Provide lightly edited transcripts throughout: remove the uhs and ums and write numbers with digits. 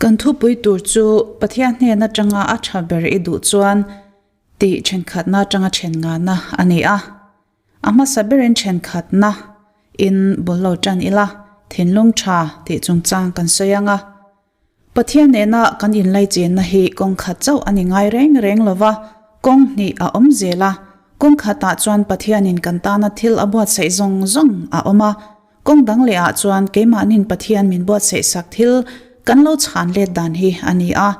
Kan thupui tur chu Pathian hnen atanga a tha ber i duh chuan tih thenkhatna atanga then ngana a ni a. A hmasa berin thenkhatna in bul lo tan ila, thinlung tha tih chungchang kan sawi ang a. Pathian nena kan inlaichenna hi kawng khat chauh a ni ngai reng reng lo va, kawng hnih a awm zel a. Kawng khatah chuan Pathianin kan tana thil a buatsaih zawng zawng a awm a, kawng dang lehah chuan keimahnin Pathian min buatsaih sak thil kan lo chhan let dan hi a ni a.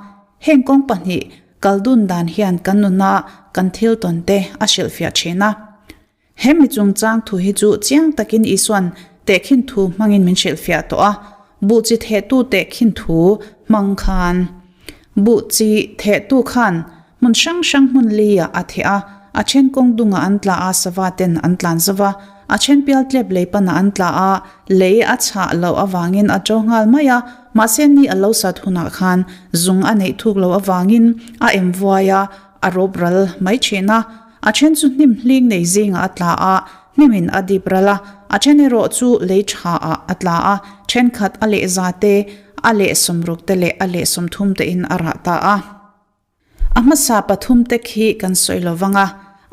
Heng kawng pahnih kal dun dan hian kan nuna kan thil tawn te a hrilhfiah thin a. He mi chungchang thu hi chu chiang takin Isua'n tehkhin thu hmangin min hrilhfiah tawh a, buh chi thehtu tehkhin thu hmang khan. Buh chi thehtu khan hmun hrang hrang hmun liah a theh a, a then kawng dungah an tla a, sava ten an tlan zo va, a then pial tlep lei panah an tla a, lei a chhah loh avangin a to nghal mai a, mahse ni a lo sat hunah khan zung a neih thuk loh avangin a em vuai a, a rawp ral mai thin a. A then chu hnim hling nei zingah a tla a, hnimin a dip ral a, a then erawh chu lei tha ah a tla a, thenkhat a leh za te, a leh sawmruk te leh a leh sawmthum te in a rah ta a. A hmasa pathum te khi kan sawi lo vang a,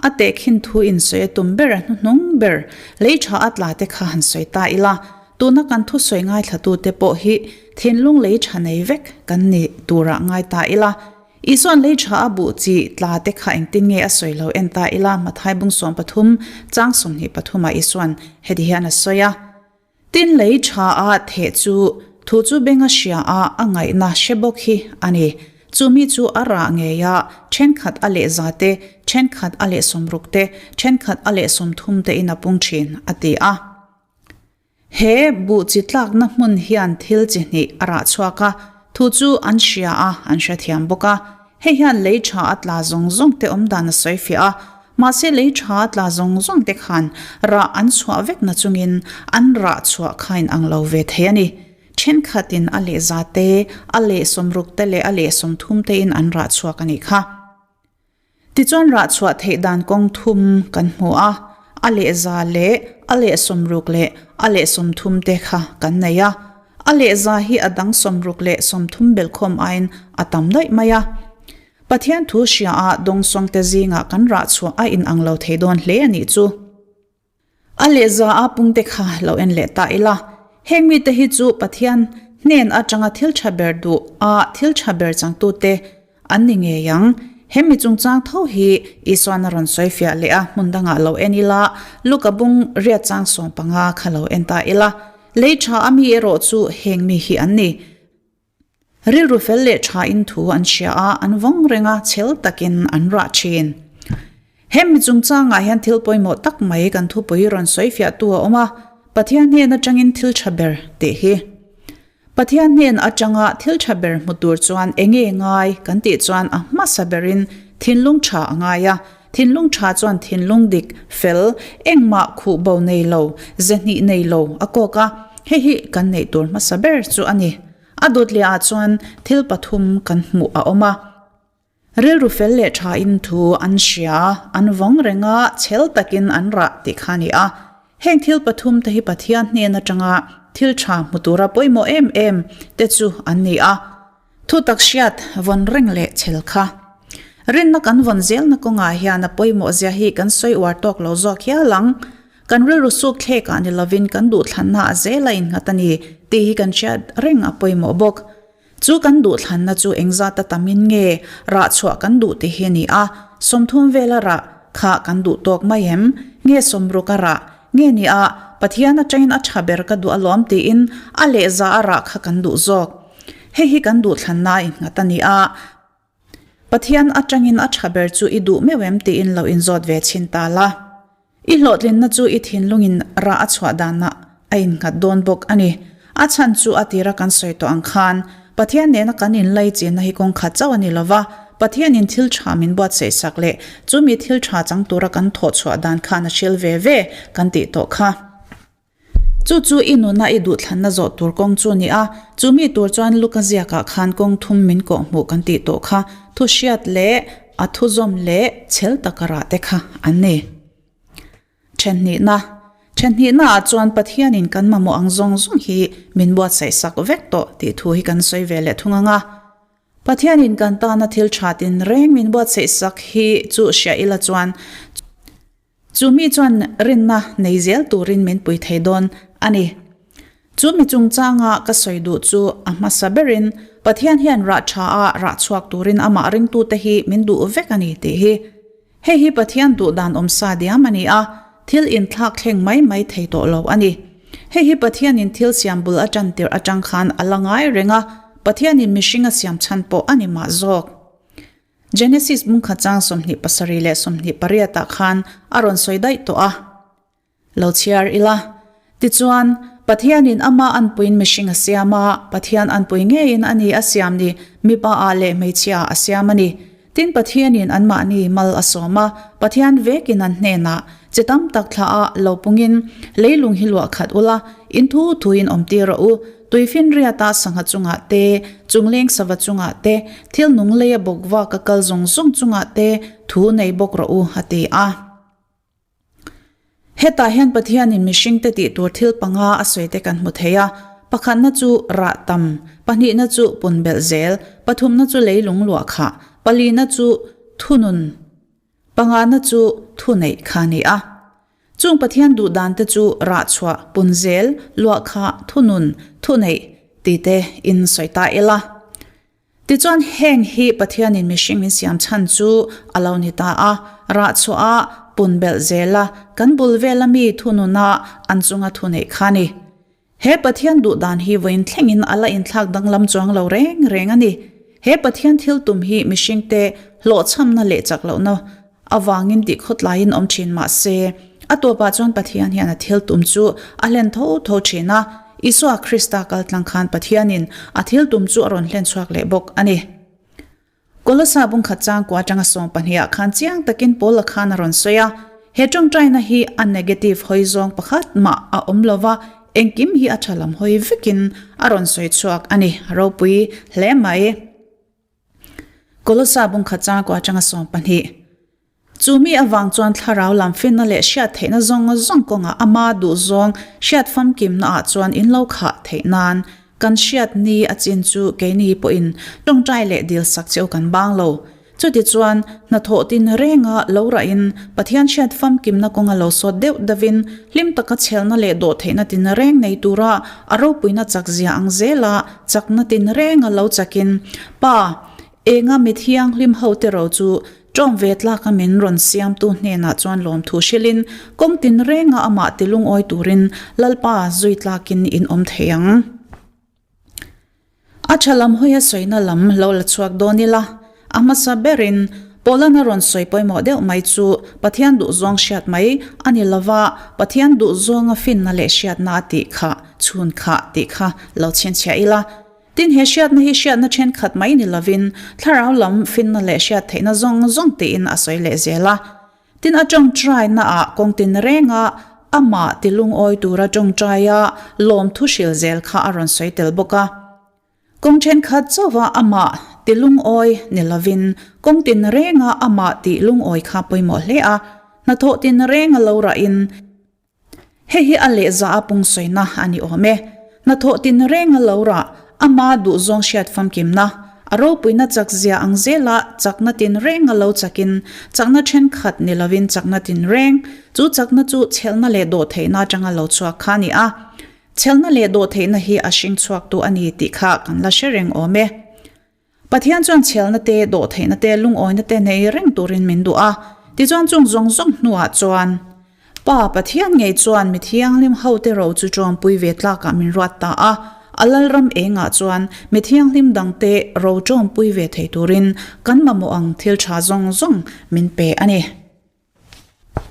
a tehkhin thu in sawi a tum ber a hnuhnung ber lei tha a tla te kha han sawi ta ila, tuna kan thusawi ngaithlatu te pawh hi thinlung lei tha nei vek kan ni turah ngai ta ila, Isua'n lei tha a buh chi tla te kha engtin nge a sawi lo en ta ila Mathai bung 13 chang 23 ah Isua'n heti hian a sawi a, Tin lei tha a theh chu thu chu beng a hria a a ngaihna hre bawk hi a ni. Chu mi chu a rah ngei a, thenkhat a leh za te, thenkhat a leh sawmruk te, thenkhat a leh 30 te in a pung thin, a ti a. He buh chi tlakna hmun hian thil chi hnih a rah chhuak a, thu chu an hria a, an hrethiam bawk a. Hei hian lei tha a tla zawng zawng te awm dan a sawi fiah a, mahse lei tha a tla zawng zawng te khan rah an chhuah vek na chungin an rah chhuah kha in ang lo ve thei a ni. Thenkhatin a leh za te, a leh 60 te leh a leh 30 te in an rah chhuak a nih kha. Tichuan rahchhuah theih dan kawng thum kan hmu a, a leh za leh a leh 60 leh a leh 30 te kha kan nei a. A leh za hi a dang 60 leh 30 belhkhawm aiin a tam daih mai a. Pathian thu hria a dawngsawngte zingah kan rahchhuah a inang lo thei dawn hle a nih chu. A leh za a pungte kha lo en leh ta ila, heng mite hi chu Pathian hnen atanga thil tha ber duh a thil tha ber changtute an ni ngei ang. He mi chungchang tho hi Isuan a rawn sawi fiah leh a, hmun dangah lo en ila, Luka bung riat chang 15 kha lo en ta ila. Lei tha a mi erawh chu heng mi hi an ni. Rilru fel leh tha in thu an hria a, an vawng reng a, chhel takin an rah thin. He mi chungchangah hian thil pawimawh tak mai kan thupui rawn sawi fiahtu a awm a, Pathian hnen atangin thil tha ber tih hi. Pathian hnen atanga thil tha ber hmu tur chuan enge ngai kan tih chuan a hmasa berin thinlung tha a ngai a, thinlung tha chuan thinlung dik, fel, engmah khuh bo nei lo, ze hnih nei lo a kawk a, hei hi kan neih tur hmasa ber chu a ni. A dawt leh ah chuan thil pathum kan hmuh a awm a. Rilru fel leh tha in thu an hria, an vawng reng a, chhel takin an rah tih kha a ni a. Heng thil pathum te hi Pathian hnen atanga thil tha hmu tura pawimawh em em te chu an ni a. Thutak hriat vawn reng leh chhel kha. Rinna kan vawn zelna kawngah hian a pawimawh zia hi kan sawi uar tawk lo zawk hial ang. Kan rilru suk thlek ah ni lovin kan duhthlanna a zel a innghat a ni tih hi kan hriat reng a pawimawh bawk. Chu kan duhthlanna chu engzat a tamin nge rah chhuah kan duh tih hi a ni a, 30 vela rah kha kan duh tawk mai em? Nge 60 a rah? Nge ni a, Pathian atangin a tha ber ka duh alawm tiin a lehza a rah kha kan duh zawk. Hei hi kan duhthlanna a innghat a ni a. Pathian atangin a tha ber chu i duh meuh em tiin lo inzawt ve chhin ta la. I hlawhtlinna chu i thinlungin rah a chhuah danah a innghat dawn bawk a ni. A chhan chu a tira kan sawi tawh ang khan Pathian nena kan inlaichinna hi kawng khat chauh a ni lova, Pathianin thil tha min buatsaih sak leh chumi thil tha chang tura kan thawh chhuah dan khan a hril ve ve kan tih tawh kha. Chu chu i nuna i duhthlanna zawh tur kawng chu ni a, chu mi tur chuan Luka ziakah khan kawng thum min kawh hmuh kan tih tawh kha, thu hriat leh a thuzawm leh chhel taka rah te kha an ni. Thenhnihna. Ṭhenhnihnaah chuan Pathianin kan mamawh ang zawng zawng hi min buatsaih sak vek tawh tih thu hi kan sawi ve leh thung ang a. Pathianin kan tana thil ṭha tinreng min buatsaih sak hi chu hria ila chuan chu mi chuan rinna nei zel turin min pui thei dawn a ni. Chu mi chungchanga ka sawi duh chu a hmasa berin Pathian hian rah ṭha a rah chhuak turin amah ringtute hi min duh vek a ni tih hi. Hei hi Pathian duh dan awmsa diam a ni a, thil inthlak thleng mai mai thei tawh lo a ni. Hei hi Pathianin thil siam bul a tan tirh atang khan a la ngai reng a, Pathianin mihring a siam chhan pawh a ni mah zawk. Genesis bungkhat chang 27 leh 28 ah khan a rawn sawi daih tawh a. Lo chhiar ila. Tichuan, Pathianin ama anpuiin mihring a siam a, Pathian anpui ngeiin a ni a siam ni, mipa ah leh hmeichhia ah a siam a ni. Tin, Pathianin anmahni mal a sawm a, Pathian vekin an hnenah, Chi tam tak thla ah lo pungin leilung hi luah khat ula, in thu thuin awm tir rawh u, tuifinriata sangha chungah te, chungleng sava chungah te, thil nung leia bawk vaka kal zawng zawng chungah te thu nei bawk rawh u, a ti a. Hetah hian Pathianin mihringte tih tur thil panga a sawi te kan hmu thei a, pakhatna chu rah tam, pahnihna chu pun belh zel, pathumna chu leilung luah khah, palina chu thunun, pangana chu thuneih kha a ni a. Chung Pathian duh dan te chu rah chhuah, pun zel, luah khah, thunun, thuneih tih te in sawi ta ila. Tichuan heng hi Pathianin mihring min siam chhan chu a lo ni ta a, rah chhuah a, pun belh zel a, kan bul vela mi thununa an chunga thu neih kha a ni. He Pathian duh dan hi vawiin thlengin a la inthlak danglam chuang lo reng reng a ni. He Pathian thil tum hi mihringte hlawhchhamna leh chak lohna avangin tih khawtlaiin awm thin mah se, a tawpah chuan Pathian hian a thil tum chu a hlen tho tho thin a, Isua Krista kal tlang khan Pathianin a thil tum chu a rawn hlen chhuak leh bawk a ni. Kolosa bungkhat changkua atanga sawmpahnih ah khan chiang takin Paula khan a rawn sawi a, he tawngtaina hi a negative hawi zawng pakhat mah a awm lo va, engkim hi a tha lam hawi vekin a rawn sawi chhuak a ni, a ropui hle mai. Kolosa bungkhat changkua atanga 12. Chu mi avang chuan thlarau lam finna leh hriat theihna zawng zawng kawngah ama duhzawng hriat famkimna ah chuan in lo khah theih nan kan hriat ni a chin chu keini pawhin tawngtai leh dilsak cheu kan bang lo. Chutichuan, hnathawh tin renga lo rahin Pathian hriat famkimna kawnga lo sawt deuh deuhin hlim taka chhelna leh dawhtheihna tin reng nei tura a ropuina chakzia ang zela chakna tin renga lo chakin Pa, enga mi thianghlim hote ro chu ṭawm ve tlaka min rawn siamtu hnenah chuan lawmthu hrilhin kawng tin renga amah ti lungawi turin Lalpa zui tlakin in awm thei ang. A tha lam hawi a sawina lam lo la chhuak dawn ila, a hmasa berin Paulana rawn sawi pawimawh deuh mai chu Pathian duhzawng hriat mai a ni lova, Pathian duhzawnga finna leh hriatna a tih kha, chhun kha tih kha lo chhinchhiah ila. Tin, he hriatna hi hriatna thenkhat mai ni lovin thlarau lam finna leh hriat theihna zawng zawng tiin a sawi leh zel a. Tin, a tawngtaina ah kawng tin renga amah ti lungawi tura tawngtaia lawmthu hril zel kha a rawn sawi tel bawk a. Kawng thenkhat chauha amah ti lungawi ni lovin kawng tin renga amah tih lungawi kha pawimawh hle a, hnathawh tin renga lo rahin, Hei hi a lehza a pungsawiina a ni awm e. Hnathawh tin reng a lo rah, ama duhzawng hriat famkimna, a ropuina chakzia ang zela chakna tin reng a lo chakin, chakna thenkhat ni lovin chakna tin reng, chu chakna chu chhelna leh dawhtheihna atanga lo chhuak kha a ni a. Chhelna leh dawhtheihna hi a hring chhuaktu a ni tih kha kan la hre reng awm e. Pathian chuan chhialna te, dawhtheihna te, lungawina te nei reng turin min duh a. Tichuan chung zawng zawng hnuah chuan Pa Pathian ngei chuan mi thianghlim hote ro chu ṭawmpui ve tlakah min ruat ta a. A lalram engah chuan mi thianghlim dangte ro ṭawmpui ve thei turin kan mamawh ang thil ṭha zawng zawng min pe a ni.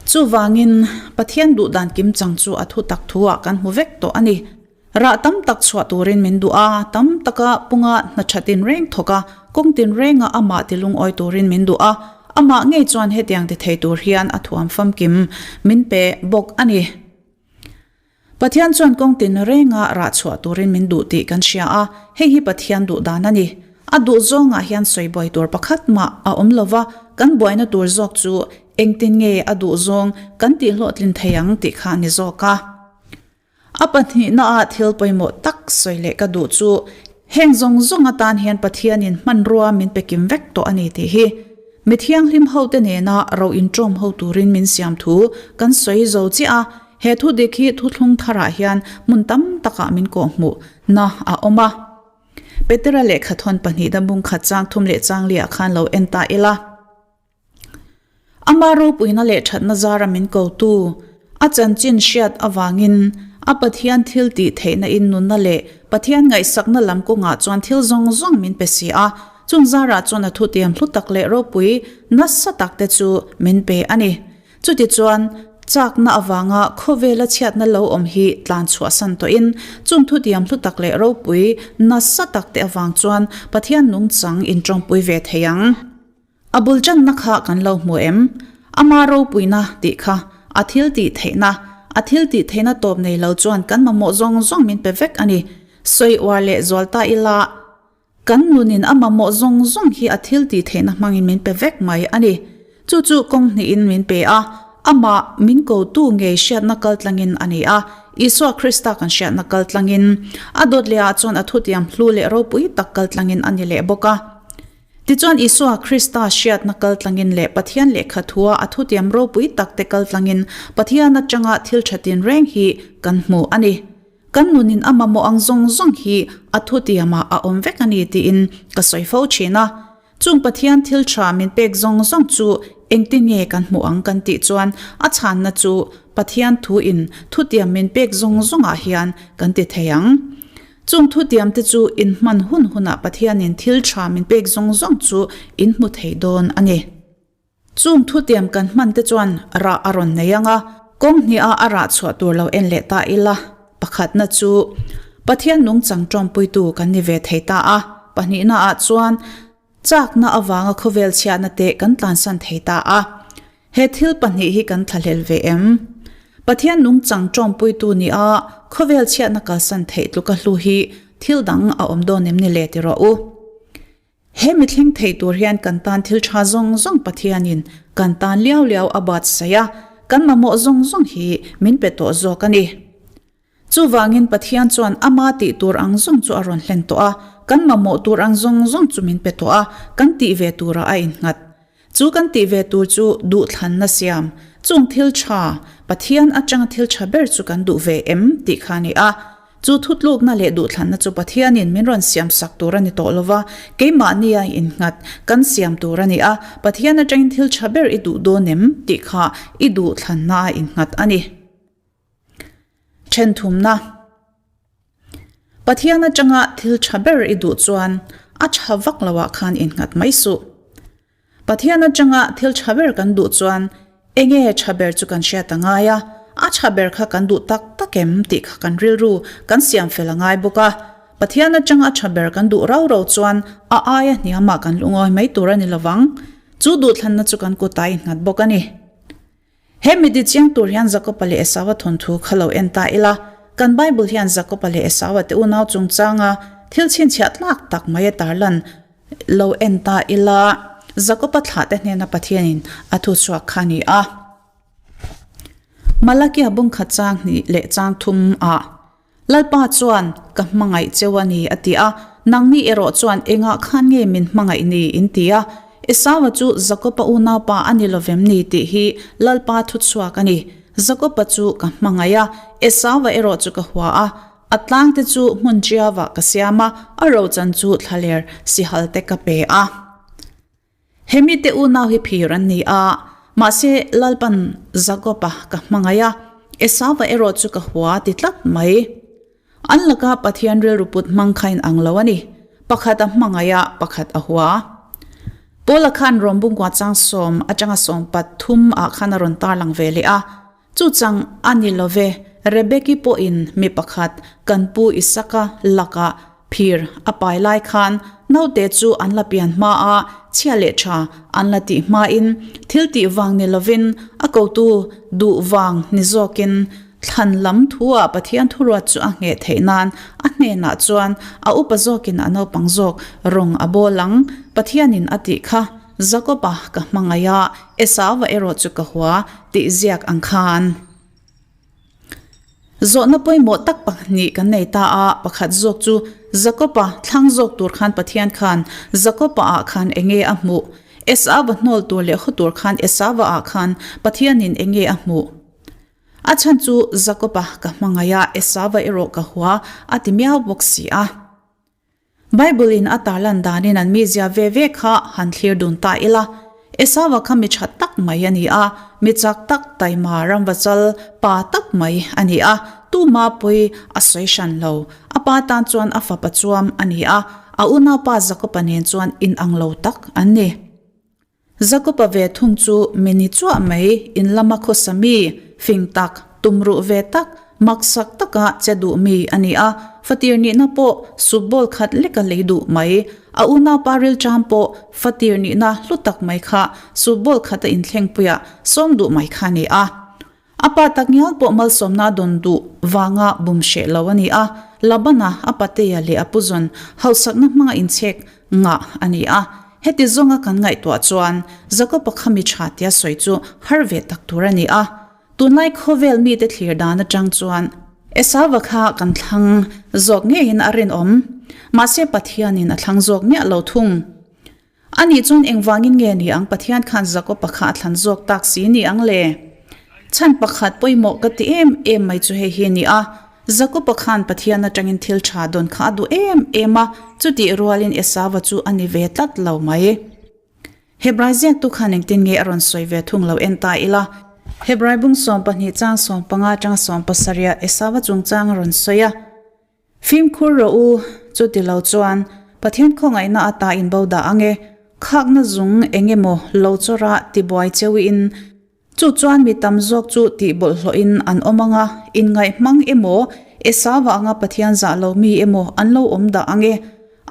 Chuvangin, Pathian duh dan kim chang chu a thu tak thu-ah kan hmu vek tawh a ni. Rah tam tak chhuah turin min duh a, tam taka punga hna tha tinreng thawk a, kawng tinrenga amah ti lungawi turin min duh a, amah ngei chuan hetiang ti thei tur hian a thuam famkim min pe bawk a ni. Pathian chuan kawng tin renga rah chhuah turin min duh tih kan hria a, hei hi Pathian duh dan a ni. A duh zawngah hian sawi buai tur pakhat mah a awm lo va, kan buaina tur zawk chu engtin nge a duh zawng kan tih hlawhtlin thei ang tih kha a ni zawk a. A pahnihnaah thil pawimawh tak sawi leh ka duh chu heng zawng zawng atan hian Pathianin hmanrua min pe kim vek tawh a ni tih hi. Mi thianghlim hote nena ro inṭawm ho turin min siam thu kan sawi zo chiah a, he thu dik hi thuthlung tharah hian hmun tam takah min kawhhmuh na a awm a. Petera lehkhathawn pahnihna bungkhat chang thum leh chang liah khan lo en ta ila. Ama ropuina leh thatna zara min kotu, a chanchin hriat avangin a Pathian thil tih theihna in nunna leh Pathian ngaihsakna lam kawngah chuan thil zawng zawng min pe si a, chung zarah chuan a thutiam hlu tak leh ropui nasa tak te chu min pe a ni. Chutichuan, chakna avanga khawvela chhiatna lo awm hi tlan chhuahsan tawhin, chung thutiam hlu tak leh ropui nasa tak te avang chuan Pathian nungchang inṭawmpui ve thei ang. A bul channa kha kan lo hmu em? Ama ropuina tih kha a thil tih theihna, a thil tih theihna tawp nei lo chuan kan mamawh zawng zawng min pe vek a ni. Sawi uar leh zual ta ila, kan nunin a mamawh zawng zawng hi a thil tih theihna hmangin min pe vek mai a ni. Chu chu kawng hnihin min pe a, amah min kotu ngei hriatna kaltlangin a ni a, Isua Krista kan hriatna kaltlangin. A dawt lehah chuan a thutiam hlu leh ropui tak kaltlangin a ni leh bawk a. Tichuan Isua Krista hriatna kaltlangin leh Pathian lehkha thua a thutiam ropui takte kaltlangin Pathian atanga thil tha tinreng hi kan hmu a ni. Kan nunin a mamawh ang zawng zawng hi a thutiamah a awm vek a ni tiin ka sawi fo thin a. Chung Pathian thil tha min pek zawng zawng chu engtinge kan hmuh ang kan tih chuan a chhanna chu Pathian thuin thutiam min pek zawng zawngah hian kan ti thei ang. Chung thutiamte chu in hman hun hunah Pathianin thil tha min pek zawng zawng chu in hmu thei dawn a ni. Chung thutiam kan hmante chuan rah a rawn nei ang a, kawng hniha a rah chhuah tur lo en leh ta ila, pakhatna chu Pathian nungchang tawmpuitu kan ni ve thei ta a, pahnihnaah chuan Chakna avanga khawvel chhiatna te kan tlansan thei ta a. He thil pahnih hi kan thlahlel ve em? Pathian nungchang tawmpuitu nia khawvel chhiatna kalsan theih tluka hlu hi thil dang a awm dawn em ni le ti rawh u. He mi thleng thei tur hian kan tan thil tha zawng zawng Pathianin kan tan liau liau a buatsaih a, kan mamawh zawng zawng hi min pe tawh zawk a ni. Chuvangin Pathian chuan ama tih tur ang zawng chu a rawn hlen tawh a, kan mamawh tur ang zawng zawng chu min pe tawh a, kan tih ve turah a innghat. Chu kan tih ve tur chu duhthlanna siam, chung thil tha, Pathian atanga thil tha ber chu kan duh ve em tih kha a ni a. Chu thutlukna leh duhthlanna chu Pathianin min rawn siam sak tur a ni tawh lova, keimahnia innghat kan siam tur a ni a, Pathian atangin thil tha ber i duh dawn em tih kha i duhthlanna a innghat a ni. Thenthumna, Pathian atanga thil tha ber i duh chuan a tha vak loah khan innghat mai suh. Pathian atanga thil tha ber kan duh chuan enge tha ber chu kan hriat a ngai a, a tha ber kha kan duh tak tak em tih kha kan rilru kan siam fel a ngai bawk a. Pathian atanga a tha ber kan duh rau rau chuan a aia hniamah kan lungawi mai tur a ni lovang. Chu duhthlanna chu kan kutah innghat bawk a ni. He mi di chiang tur hian Jakoba leh Esaua thawnthu kha lo en ta ila, kan Bible hian Jakoba leh Esaua te unau chungchanga thil chhinchhiah tlak tak mai a tarlan lo en ta ila, Jakoba thlahte hnena Pathianin a thuchhuak kha a ni a. Malakia bungkhat chang hnih leh chang thum ah. Lalpa chuan, Ka hmangaih cheu a ni, a ti a. Nangni erawh chuan, Engah khan nge min hmangaih ni? in ti a. Esaua chu Jakoba unaupa a ni lovem ni tih hi Lalpa thuchhuak a ni. Jakoba chu ka hmangaih a, Esaua erawh chu ka hua a. A tlangte chu hmun ṭiavah ka siam a, a rochan chu thlaler sihalte ka pe a. Hemi te unau hi phir an ni a, mahse Lalpan Jakob-a ka hmangaih a, Esau-a erawh chu ka hua ti tlat mai. An laka Pathian rilru put hmang kha in ang lo a ni, pakhat a hmangaih a, pakhat a hua. Paula khan Rom bungkua chang sawm atanga sawm pathum ah khan a rawn tarlang ve leh a, Chu chang a ni lo ve, Rebeki pawhin mi pakhat kan pu Isaka lakah phir a pai lai khan naute chu an la pian hma a, chhia leh tha an la tih hmain thil tih vang ni lovin a kotu duh vang ni zawkin thlan lam thu-ah Pathian thuruat chu a ngheh theih nan a hnenah chuan a upa zawkin a naupang zawk rawng a bawl ang Pathianin a tih kha. Jakoba ka hmangaih a, Esauva erawh chu ka hua tih ziak ang khan. Zawhna pawimawh tak pahnih kan nei ta a, pakhat zawk chu Jakob-a thlang zawk tur khan Pathian khan Jakob-a ah khan enge a hmuh? Esau-a hnawl tur leh haw tur khan Esau-a ah khan Pathianin enge a hmuh? A chhan chu Jakob-a ka hmangaih a, Esau-a erawh ka hua a ti miau bawk si a. Bible in a tarlan danin an mizia ve ve kha han thlir dun ta ila. Esau-a kha mi tha tak mai a ni a, mi chak tak taima ramvachal pa tak mai a ni a, tuma pawi a sawi hran lo. A pa tan chuan a fapa chuam a ni a, a unaupa Jakob-a nen chuan inang lo tak an ni. Jakob-a ve thung chu mi ni chuah mai, in lama khawsa mi, fing tak, tumruh ve tak, maksak taka che duh mi a ni a, fatir nihna pawh supbawl khat leka lei duh mai. A unaupa rilṭam pawh fatir nihna hlu tak mai kha supbawl khata inthlengpuiah sawm duh mai kha a ni a. A pa tak ngial pawh malsawmna dawn duh vanga bum hreh lo a ni a, Labana a patea leh a puzawn hausakna hmanga inchhek ngah a ni a. Heti zawnga kan ngaihtuah chuan Jakob-a kha mi tha tia sawi chu har ve tak tur a ni a. Tunlai khawvel mite thlir dan atang chuan Esauva kha kan thlang zawk ngeiin a rinawm. Mahse Pathianin a thlang zawk miah lo thung. Anih chuan engvangin nge ni ang Pathian khan Jakob-a kha a thlan zawk tak si ni ang le? Chhan pakhat pawimawh ka ti em em mai chu hei hi a ni a, Jakob-a khan Pathian atangin thil tha dawn kha a duh em em a, chutih rualin Esauva chu a ni ve tlat lo mai. Hebrai ziaktu khan engtin nge a rawn sawi ve thung lo en ta ila. Hebrai bung 12 chang 15 atanga 17 Esauva chungchang a rawn sawi a. Fimkhur rawh u, chuti lo chuan Pathian khawngaihna ata in bo dah ang e, khakna zung eng emaw lo chawrh a tibuai cheuin, chu chuan mi tam zawk chu tih bawlhhlawhin an awm ang a, inngaih hmang emaw, Esau anga Pathian zah lo mi emaw an lo awm dah ang e.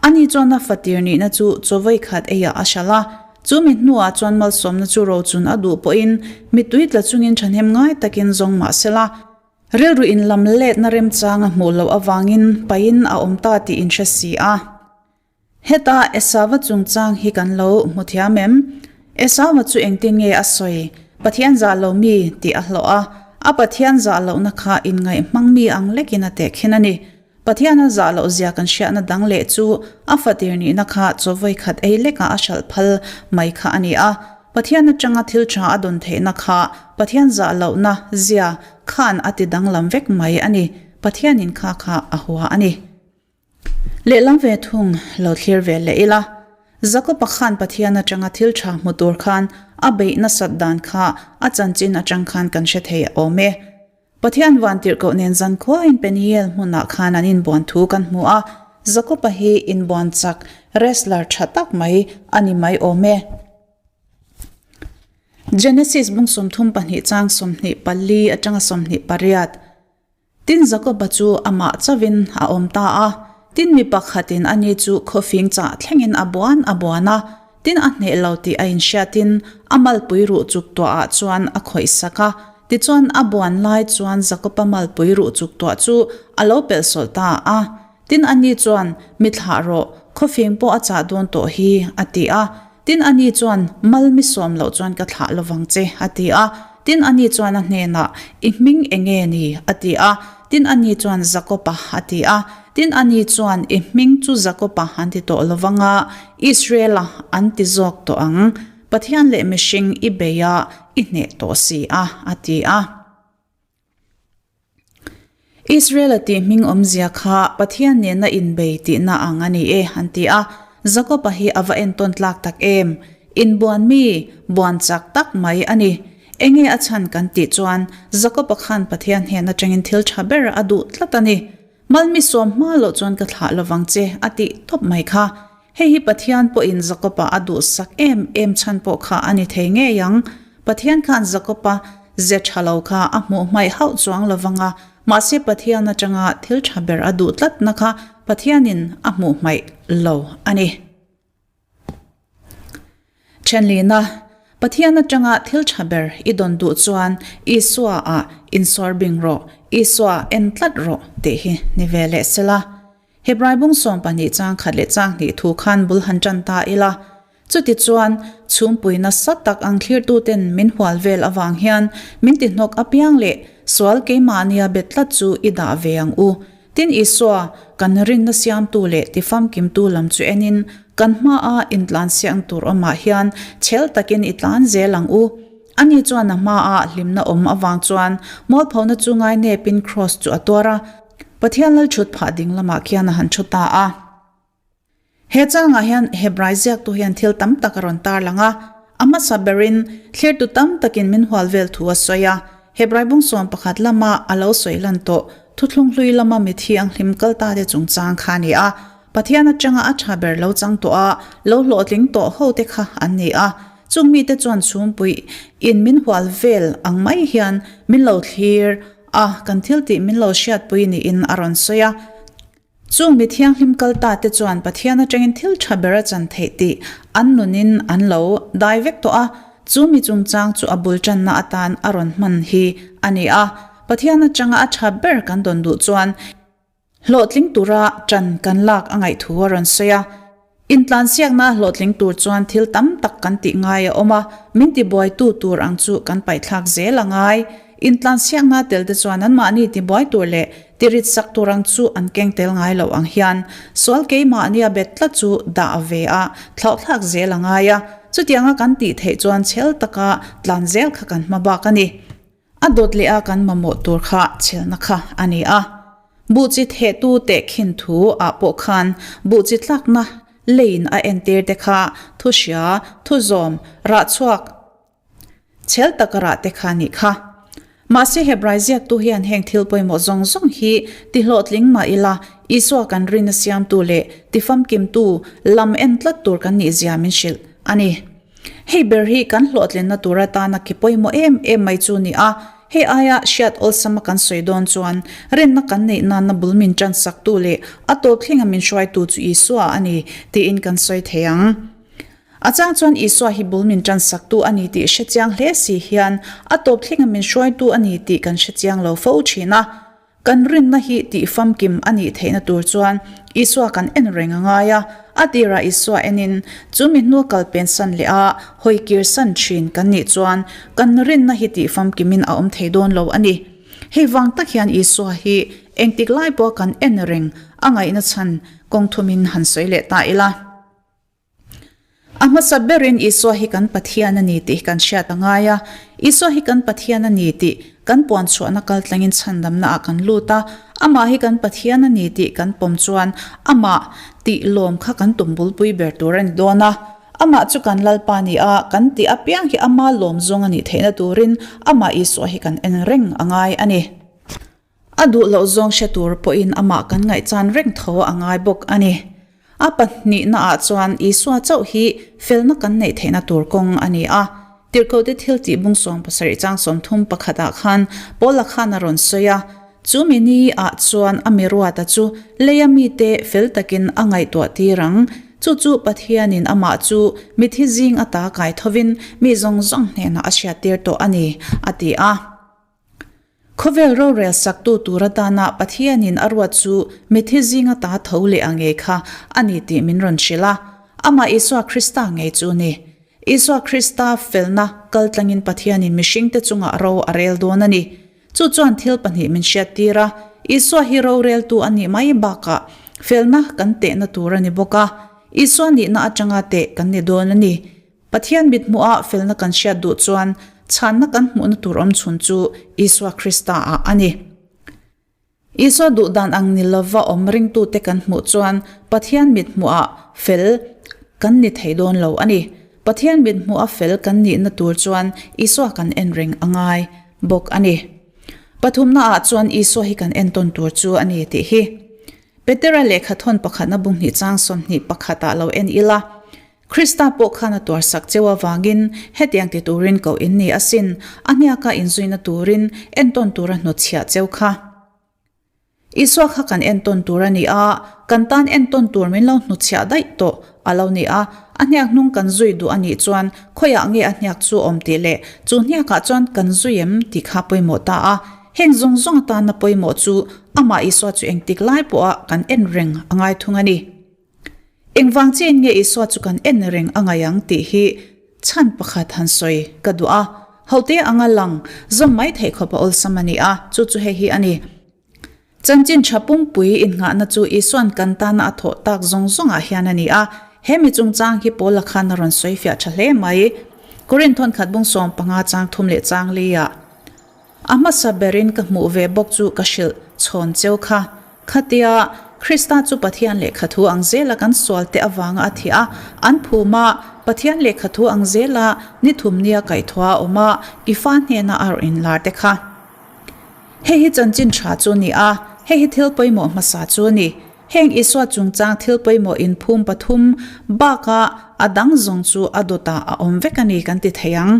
Ani chuan a fatir nihna chu chawvei khat eiah a hralh a, chu mi hnuah chuan malsawmna chu rochun a duh pawhin mittui tla chungin thahnem ngai takin zawng mah sela, Rilru in lam letna remchang a hmuh loh avangin pain a awm ta tih in hre si a. Heta Esauva chungchang hi kan lo hmu thiam em? Esauva chu engtin nge a sawi? Pathian zah lo mi tih a hlawh a, a Pathian zah lohna kha inngaih hmang mi ang lekin a tehkhin a ni. Pathian a zah loh zia kan hriatna dang leh chu a fatir nihna kha chaw vawi khat ei lekah a hralh phal mai kha a ni a. Pathian atanga thil tha a dawn theihna kha Pathian zah lohna zia khan a ti danglam vek mai a ni. Pathianin kha kha a hua a ni. Lehlam ve thung lo thlir ve leh ila. Jakob-a khan Pathian atanga thil tha hmu tur khan a beih nasat dan kha a chanchin atang khan kan hre thei awm e. Pathian vantirhkoh nen zankhuain Peniel hmunah khan an inbuan thu kan hmu a, Jakob-a hi inbuan chak wrestler tha tak mai a ni mai awm e. Genesis bung 32 chang 24 atanga 28. Tin Jakob-a chu amah chauhin a awm ta a, tin mi pakhatin ani chu khawfing chah thlengin a buan a buan a, Tin a hneh lo tih a inhriatin a malpui ruh chuk tuahah chuan a khawih sak a, tichuan a buan lai chuan Jakob-a malpui ruh chuk tuah chu a lo pelh sawlh ta a. Tin ani chuan, Mi thlah rawh, khawfing pawh a chah dawn tawh hi, a ti a. Tin ani chuan, Mal mi sawm loh chuan ka thlah lovang che, a ti a. Tin ani chuan a hnenah, I hming eng nge ni? a ti a. Tin ani chuan, Jakob-a, a ti a. Tin ani chuan, I hming chu Jakob-a an ti tawh lo vang a, Israel-a an ti zawk tawh ang. Pathian leh mihring i bei a, i hneh tawh si a, a ti a. Israel-a tih hming awmzia kha Pathian nena inbei tihna ang a ni e, an ti a. Jakob-a hi a va entawn tlak tak em! Inbuan mi, buan chak tak mai a ni. Enge a chhan kan tih chuan, Jakob-a khan Pathian hnen atangin thil tha ber a duh tlat a ni. Malmi sawm hma loh chuan ka thlah lovang che a tih tawp mai kha. Hei hi Pathian pawhin Jakob-a a duhsak em em chhan pawh kha a ni thei ngei ang. Pathian khan Jakob-a ze tha lo kha a hmuh hmaih hauh chuang lovang a, mahse Pathian atanga thil tha ber a duh tlatna kha Pathianin a hmuh hmaih lo a ni. Ṭhenlihna, Pathian aṭanga thil ṭha ber i dawn duh chuan Isua ah insawr bing rawh, Isua en tlat rawh tih hi ni ve leh sela. Hebrai bung 12 chang khat leh chang hnih thu khan bul han ṭan ta ila. Chutichuan, chhungpui nasa tak ang thlirtuten min hual vel avang hian min tihnawk apiang leh sual keimahnia bet tlat chu i dah ve ang u. Tin Isua, kan rinna siamtu leh tifamkimtu lam chu enin kan hmaa intlansiang tur awmah hian chhel takin i tlan zel ang u. Ani chuan a hmaa hlimna awm avang chuan mualphona chu ngainepin kraws chu a tuar a, Pathian Lalchhut phah ding lamah khian a han thu ta a. He changah hian Hebrai ziaktu hian thil tam tak a rawn tarlang a. A hmasa berin thlirtu tam takin min hual vel thu a sawi a. Hebrai bungsuam pakhat lama a lo sawi lan tawh thuthlung hlui lama mi thianghlim kal ta te chungchang kha a ni a. Pathian atanga a tha ber lo chang tawh a, lo hlawhtling tawh ho te kha an ni a. Chung mite chuan chhungpui in min hual vel ang mai hian min lo thlir a, kan thil tih min lo hriatpui niin a rawn sawi a. Chung mi thianghlim kal ta te chuan Pathian atangin thil tha ber a chan theih tih an nunin an lo dai vek tawh a, chu mi chungchang chu a bul tanna atan a rawn hman hi a ni a. Pathian atanga a tha ber kan dawn duh chuan hlawhtling tura tan kan lak a ngaih thu a rawn sawi a. Intlansiakna hlawhtling tur chuan thil tam tak kan tih ngai a awm a, min tibuaitu tur ang chu kan paihthlak zel a ngai. Intlansiakna tel te chuan anmahni tibuai tur leh tirit sak tur ang chu an keng tel ngai loh ang hian sual keimahnia bet tlat chu dah ve a, thlauhthlak zel a ngai a. Chutianga kan tih theih chuan chhel taka tlan zel kha kan hma bak a ni. A dawt leh a kan mamawh tur kha chhelna kha a ni a. Buh chi thehtu tehkhin thu ah pawh khan buh chi tlakna leiin a entir te kha thu hria, thu zawm, rah chhuak chhel taka rah te kha nih kha. Mahse Hebrai ziaktu hian heng thil pawimawh zawng zawng hi ti hlawhtling mah ila Isua kan rinna siamtu leh tifamkimtu lam en tlat tur kan nih zia min hrilh a ni. Hei ber hi kan hlawhtlinna tur atana ki pawimawh em em mai chu ni a, hei aia hriat awlsama kan sawi dawn chuan rinna kan neih nana bul min tan saktu leh a tawp thlenga min hruaitu chu Isua a ni tiin kan sawi thei ang. A chang chuan Isua hi bul min tan saktu a ni tih hre chiang hle si hian a tawp thlenga min hruaitu a ni tih kan hre chiang lo fo thin a. Kan rinna hi tih famkim a nih theihna tur chuan Isua kan en reng a ngai a. A tirah Isua enin chu mi hnu kal pensan leh a hawi kirsan thin kan nih chuan kan rinna hi tih famkimin a awm thei dawn lo a ni. Hei vang tak hian Isua hi engtik lai pawha kan en reng a ngaihna chhan kawng thumin han sawi leh ta ila. A hmasa berin Isua hi kan Pathian a ni tih kan hriat a ngai a. Isua hi kan Pathian a ni tih kan puan chhuahna kaltlangin chhandamna ah kan lut a. Amah hi kan Pathian a ni tih kan pawm chuan amah tih lawm kha kan tum bulpui ber tur a ni dawn a. Amah chu kan Lalpa ni a, kan tih apiang hi ama lawm zawng a nih theihna turin amah Isua hi kan en reng a ngai a ni. A duh loh zawng hre tur pawhin amah kan ngaihchan reng tho a ngai bawk a ni. A pahnihna ah chuan Isua chauh hi felna kan neih theihna tur kawng a ni a. Tirhkohte thil tih bung 70 chang 30 pakhat ah khan Paula khan a rawn sawi a, Chu mi ni ah chuan a mi ruata chu leia mite fel takin a ngaihtuah tir ang. Chu chu Pathianin amah chu mithi zing ata kai thovin mi zawng zawng hnenah a hriattir tawh a ni, a ti a. Khawvel rorel saktu tur atana Pathianin a ruat chu mithi zinga ta tho leh a ngei kha a ni tih min rawn hrilh a. Amah Isua Krista ngei chu a ni. Isua Krista felna kaltlangin Pathianin mihringte chungah ro a rel dawn a ni. Chu chuan thil pahnih min hriattir a, Isua hi roreltu a nih mai bakah felna kan tehna tur a ni bawk a. Isua nihna atanga teh kan ni dawn a ni. Pathian mithmuha felna kan hriat duh chuan chhanna kan hmuhna tur awm chhun chu Isua Krista ah a ni. Isua duh dan ang ni lova awm ringtute kan hmuh chuan Pathian mithmuhah fel kan ni thei dawn lo a ni. Pathian mithmuha fel kan nihna tur chuan Isua kan en reng a ngai bawk a ni. Pathumna ah chuan Isua hi kan entawn tur chu a ni tih hi Petera lehkha thawn pakhatna bung hnih chang 21 ah lo en ila. Krista pawh khan a tuarsak cheu avangin hetiang ti turin koh in ni asin, a hniaka inzuina turin entawn tura hnawtchhiah cheu kha. Isua kha kan entawn tur a ni a, kan tan entawn tur min lo hnutchhiah daih tawh a lo ni a, a hniak hnung kan zui duh a nih chuan khawiah nge a hniak chu awm tih leh chu hniakah chuan kan zui em tih kha pawimawh ta a, heng zawng zawng atana pawimawh chu amah Isua chu engtik lai pawha kan en reng a ngai thung a ni. Engvang chiahin nge Isua chu kan en reng a ngaih ang tih hi chhan pakhat han sawi ka duh a. Hote anga lang zawm mai theih khawp a awlsam a ni a, chu chu hei hi a ni. Chanchin tha pumpui innghahna chu Isua'n kan tana a thawh tak zawng zawngah hian a ni a, he mi chungchang hi Paula khan a rawn sawi fiah tha hle mai. Korinth thawnkhat bung 15 chang thum leh chang li-ah. A hmasa berin ka hmuh ve bawk chu ka hrilh chhawn cheu kha. Khatia, Krista chu Pathian lehkha thu ang zela kan sualte avanga a thih a, an phum a, Pathian lehkha thu ang zela ni thum nia kaihthawh a awm a, i fa hnena a rawh inlar te kha. Hei hi chanchin tha chu a ni a, hei hi thil pawimawh hmasa chu a ni. Heng Isua chungchang thil pawimawh inphum pathum baka a dang zawng chu a dawtah a awm vek a ni kan ti thei ang.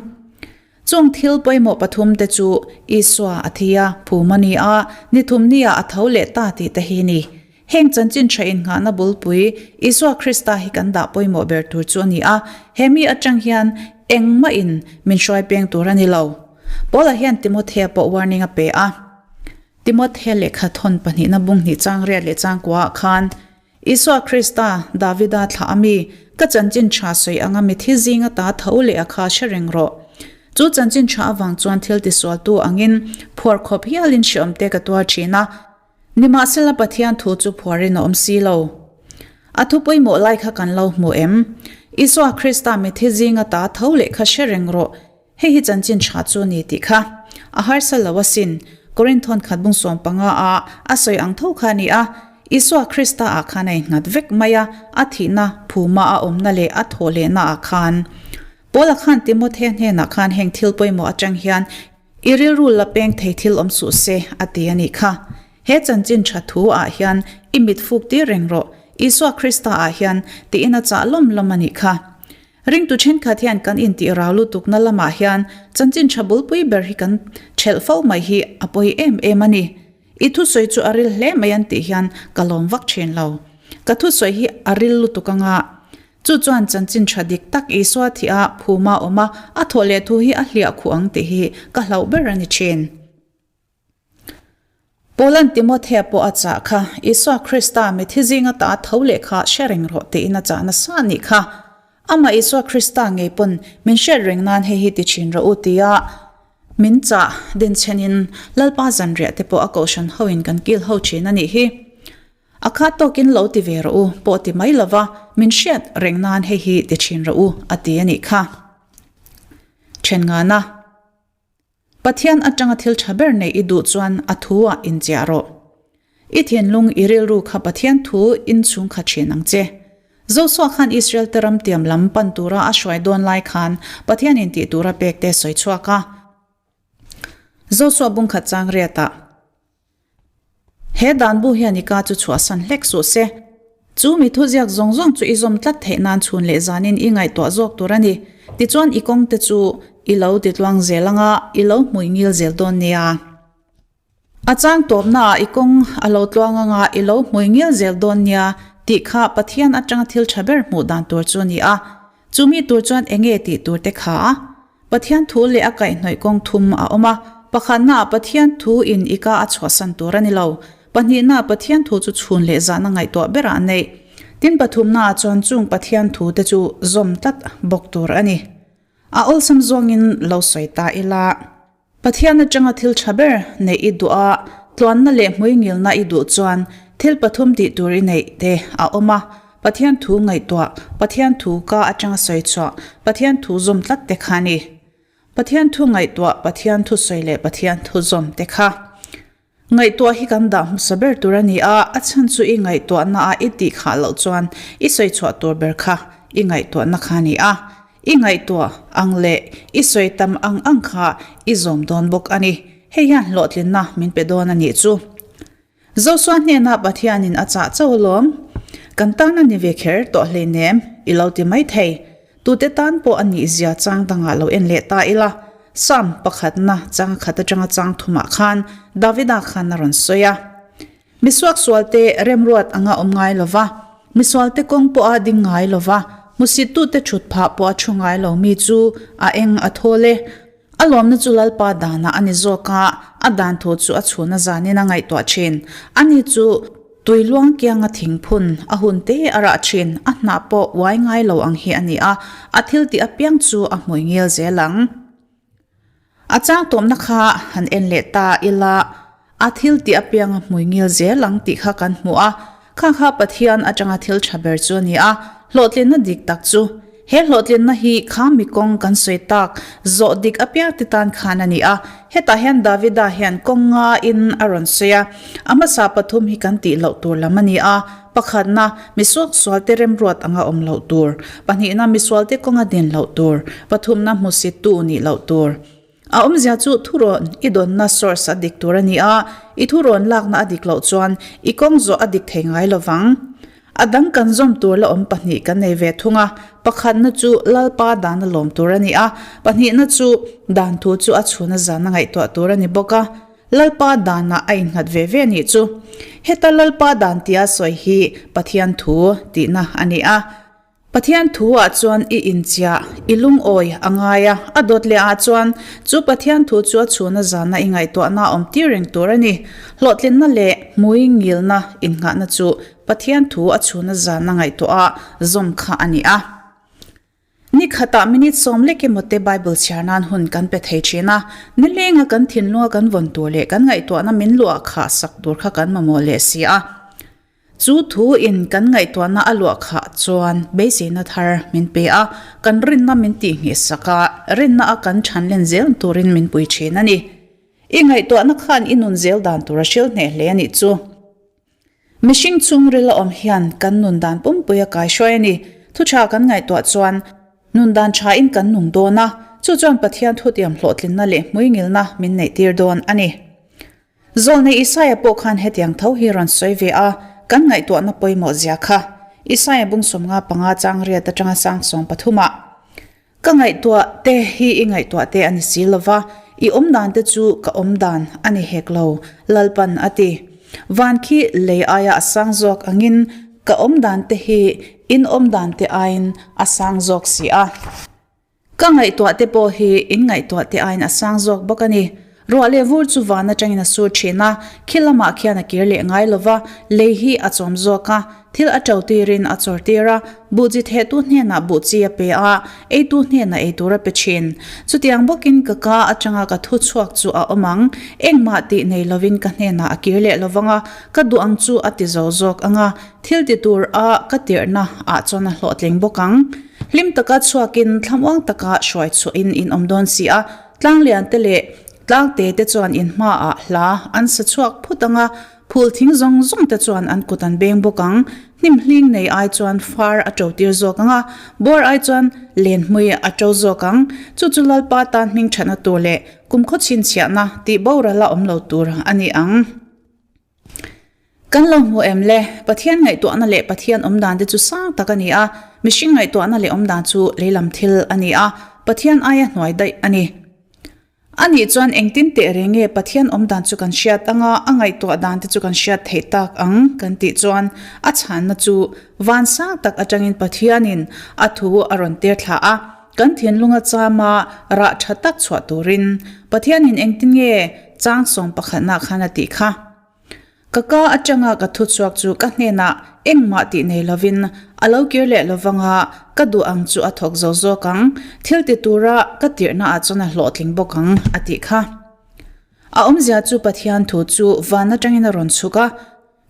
Chung thil pawimawh pathum te chu Isua a thi a, phum a ni a, ni thum nia a tho leh ta tih te hi ni. Heng chanchin tha innghahna bulpui Isua Krista hi kan dah pawimawh ber tur chu a ni a, he mi atang hian engmah in min hruai peng tur a ni lo. Paula hian Timothea pawh warning a pe a. Timothea lehkha thawn pahnihna bung hnih chang riat leh chang kuaah khan, Isua Krista, Davida thlah a mi, ka chanchin tha sawi anga mithi zinga ta tho leh a kha hre reng rawh. Chu chanchin tha avang chuan thil tisualtu angin phuar khawp hialin hreawmte ka tuar thin a. Nimahsela Pathian thu chu phuarin a awm si lo. A thu pawimawh lai kha kan lo hmu em? Isua Krista mithi zinga ta tho leh kha hre reng rawh. Hei hi chanchin tha chu a ni tih kha a harsa lo asin. Korinth thawn khat bung 15 a a sawi ang tho kha a ni a. Isua Krista ah khan a innghat vek mai a, a thihna, phuma a awmna leh a thawh lehna ah khan. Paula khan Timothea hnenah khan heng thil pawimawh atang hian I rilru la peng thei thil awm suh se, a ti a nih kha. He chanchin tha thu ah hian i mit fuk tir reng rawh, Isua Krista ah hian tiin a chah lawm lawm a nih kha. Ringtu thenkhat hian kan intih rau lutukna lamah hian chanchin tha bulpui ber hi kan thelh fo mai hi a pawi em em a ni. I thusawi chu a ril hle mai an tih hian ka lawm vak thin lo. Ka thusawi hi a ril lutuk anga chu chuan chanchin tha dik tak Isua thih a phuma awm a, a thawh leh thu hi a hliah khuh ang tih hi ka hlauh ber a ni thin. Paula'n Timothea pawh a chah kha, Isua Krista mithi zinga ta tho leh kha hre reng rawh tiin a chah nasa a nih kha. Amah Isua Krista ngei pawn min hriat reng nan hei hi ti thin rawh u tia min chah denchhenin Lalpa zanriah te pawh a kohhran hoin kan kil ho thin a nih hi. A khat tawkin lo ti ve rawh u pawh ti mai lova min hriat reng nan hei hi ti thin rawh u a ti a nih kha. Then ngana. Pathian atanga thil tha ber nei i duh chuan a thu ah inchiah rawh. I thinlung i rilru kha Pathian thu in chhung kha thin ang che. Joshua khan Israel te ram tiam lam pan tura a hruai dawn lai khan Pathian in tih tura pek te sawi chhuak a. Joshua bungkhat chang riat ah. He dan bu hian i ka chu chhuahsan hlek suh se. Chu mi thuziak zawng zawng chu i zawm tlat theih nan chhun leh zanin i ngaihtuah zawk tur a ni. Tichuan i kawng te chu i lo titluang zel anga i lo hmui ngil zel dawn nia. A chang tawpnaah i kawng a lo tluang anga i lo hmui ngil zel dawn nia tih kha Pathian atanga thil tha ber hmuh dan tur chu a ni a. Chu mi tur chuan eng nge tih tur te kha a? Pathian thu leh a kaihhnawih kawng thum a awm a, pakhatnaah Pathian thu in i ka a chhuahsan tur a ni lo, pahnihnaah Pathian thu chu chhun leh zahna ngaihtuah berah a neih. Tin pathumnaah chuan chung Pathian thu te chu zawm tlat bawk tur a ni. A awlsam zawngin lo sawi ta ila. Pathian atanga thil tha ber neih i duh a, tluanna leh hmuingilna i duh chuan thil pathum tih tur i neih te a awm a, Pathian thu ngaihtuah, Pathian thu ka atanga sawi chhuah, Pathian thu zawm tlat te kha a ni. Pathian thu ngaihtuah, Pathian thu sawi leh Pathian thu zawm te kha. Ngaihtuah hi kan dah hmasa ber tur a ni a, a chhan chu i ngaihtuahna a i tih khah loh chuan i sawi chhuah tur ber kha i ngaihtuahna kha a ni a. I ngaihtuah ang leh i sawi tam ang ang kha i zawm dawn bawk a ni. Hei hian hlawhtlinna min pe dawn a nih chu. Joshua hnenah Pathianin a chah chauh alawm. Kan tan a ni ve kher tawh hleinem i lo ti mai thei. Tute tan pawh a nih zia chang dangah lo en leh ta ila, Psalm pakhatna chang khat atanga chang thumah khan Davida khan a rawn sawi a. Misuaksualte remruat anga awm ngai lo va, misualte kawng pawha ding ngai lo va, hmusittute thut phah pawh a thu ngai lo mi chu a eng a thawl e. A lawmna chu Lalpa danah a ni zawk a, a dan thu chu a chhuna zanin a ngaihtuah thin. Ani chu. Tui luang kianga thing phun a hun te a rah thin, a hnah pawh uai ngai lo ang hi a ni a, a thil tih apiang chu a hmui ngil zel ang. A chang tawmna kha han en leh ta ila, a thil tih apiang a hmui ngil zel ang tih kha kan hmu a, kha kha Pathian atanga thil tha ber chu a ni a, hlawhtlinna dik tak chu. He hlawhtlinna hi kha mi kawng kan sawi tak zawh dik apiang te tan khan a ni a, hetah hian Davida hian kawng nga in a rawn sawi a, a hmasa pathum hi kan tih loh tur lam a ni a, pakhatna, misuaksualte remruat anga awm loh tur, pahnihna, misualte kawnga din loh tur, pathumna, hmusittu nih loh tur. A awmzia chu thurawn i dawnna source a dik tur a ni a, i thurawn lakna a dik loh chuan i kawng zawh a dik thei ngai lovang. A dang kan zawm tur la awm pahnih kan nei ve thung a, pakhatna chu Lalpa dan a lawm tur a ni a, pahnihna chu dan thu chu a chhuna zan a ngaihtuah tur a ni bawk a, Lalpa danah a innghat ve ve a nih chu. Heta Lalpa dan tia sawi hi Pathian thu tihna a ni a. Pathian thu ah chuan i inchiah, i lungawi a ngai a, a dawt leh ah chuan chu Pathian thu chu a chhuna zana i ngaihtuahna a awm tir reng tur a ni. Hlawhtlinna leh hmui ngilna innghahna chu Pathian thu a chhuna zana ngaihtuah a zawm kha a ni a. Ni khatah minute sawm lek emaw te Bible chhiar nan hun kan pe thei thin a, nilenga kan thinlunga kan vawn tur leh kan ngaihtuahna min luah khah sak tur kha kan mamawh leh si a. Chu thu in kan ngaihtuahna a luah khah chuan beiseina thar min pe a, kan rinna min tih nghihsak a, rinna a kan than len zel turin min pui thin a ni. I ngaihtuahna khan i nun zel dan tur a hril hneh hle a nih chu. Mihring chhungril a awm hian kan nun dan pumpui a kaihruai a ni. Thu tha kan ngaihtuah chuan nun dan tha in kan nung dawn a, chu chuan Pathian thutiam hlawhtlinna leh hmuingilna min neihtir dawn a ni. Zawlnei Isaia pawh khan hetiang tho hi rawn sawi ve a, kan ngaihtuahna pawimawh zia kha. Isaia bung 55 chang riat atanga sang 13 ah, Ka ngaihtuah te hi i ngaihtuah te a ni si lova, i awm dan te chu ka awm dan a ni hek lo, Lalpan a ti. Van khi lei aia a sang zawk angin ka awm dan te hi in awm dan te aiin a sang zawk si a. Ka ngaihtuah te pawh hi in ngaihtuah te aiin a sang zawk bawk a ni. Ruah leh vur chu van atangin a sur thin a, khi lamah khian a kir leh ngai lova, lei hi a chawm zawk a, thil a to tirin a chawr tir a, buhchi thehtu hnenah buhchi a pe a, eitu hnenah eitur a pe thin. Chutiang bawkin ka ka atanga ka thu chhuak chu a awm ang, engmah tih nei lovin ka hnenah a kir leh lovang a, ka duh ang chu a ti zo zawk ang a, thil ti tur a ka tirhna ah chuan a hlawhtling bawk ang. Hlim taka chhuakin thlamuang taka hruai chhuahin in awm dawn si a, tlanglian te leh tlangte te chuan in hmaah hla an sa chhuak phut ang a, phul thing zawng zawng te chuan an kut an beng bawk ang. Hnim hling nei ai chuan far a to tir zawk ang a, bawr ai chuan len hmui a to zawk ang. Chu chu Lalpa tan hming thatna tur leh kumkhaw chhinchhiahna tih boral a awm lo tur a ni ang. Kan lo hmu em le? Pathian ngaihtuahna leh Pathian awmdan te chu sang tak a ni a, mihring ngaihtuahna leh awmdan chu leilam thil a ni a, Pathian aia hnuai daih a ni. A nih chuan engtin teh reng nge Pathian awmdan chu kan hriat anga a ngaihtuah dan te chu kan hriat theih tak ang kan tih chuan a chhanna chu van sang tak atangin Pathianin a thu a rawn tir thla a, kan thinlunga chama rah tha tak chhuah turin Pathianin engtin nge chang sawm pakhatna khan a tih kha. Ka ka atanga ka thu chhuak chu ka hnenah engmah tih nei lovin a lo kir leh lovang a, ka duh ang chu a thawk zo zawk ang, thil ti tura ka tirhna ah chuan a hlawhtling bawk ang a tih kha. A awmzia chu Pathian thu chu van atangin a rawn chhuk a,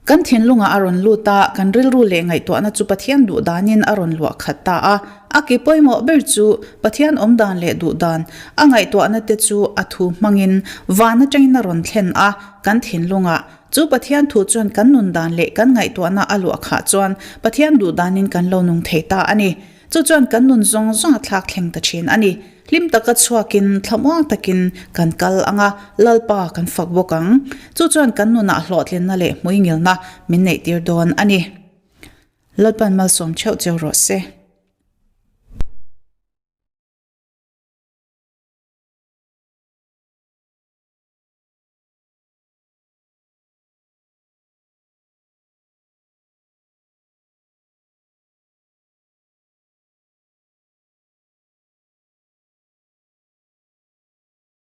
Kan thinlungah a rawn lut a, kan rilru leh ngaihtuahna chu Pathian duh danin a rawn luah khat ta a. A ki pawimawh ber chu Pathian awm dan leh duh dan, a ngaihtuahna te chu a thu hmangin van atangin a rawn thlen a, kan thinlungah. Chu Pathian thu chuan kan nun dan leh kan ngaihtuahna a luah khah chuan Pathian duh danin kan lo nung thei ta a ni. Chu chuan kan nun zawng zawng a thlak thleng ta thin a ni. Hlim taka chhuakin thlamuang takin kan kal ang a, Lalpa kan fak bawk ang. Chu chuan kan nunah hlawhtlinna leh hmuingilna min neihtir dawn a ni. Lalpan malsawm theuh cheu rawh se.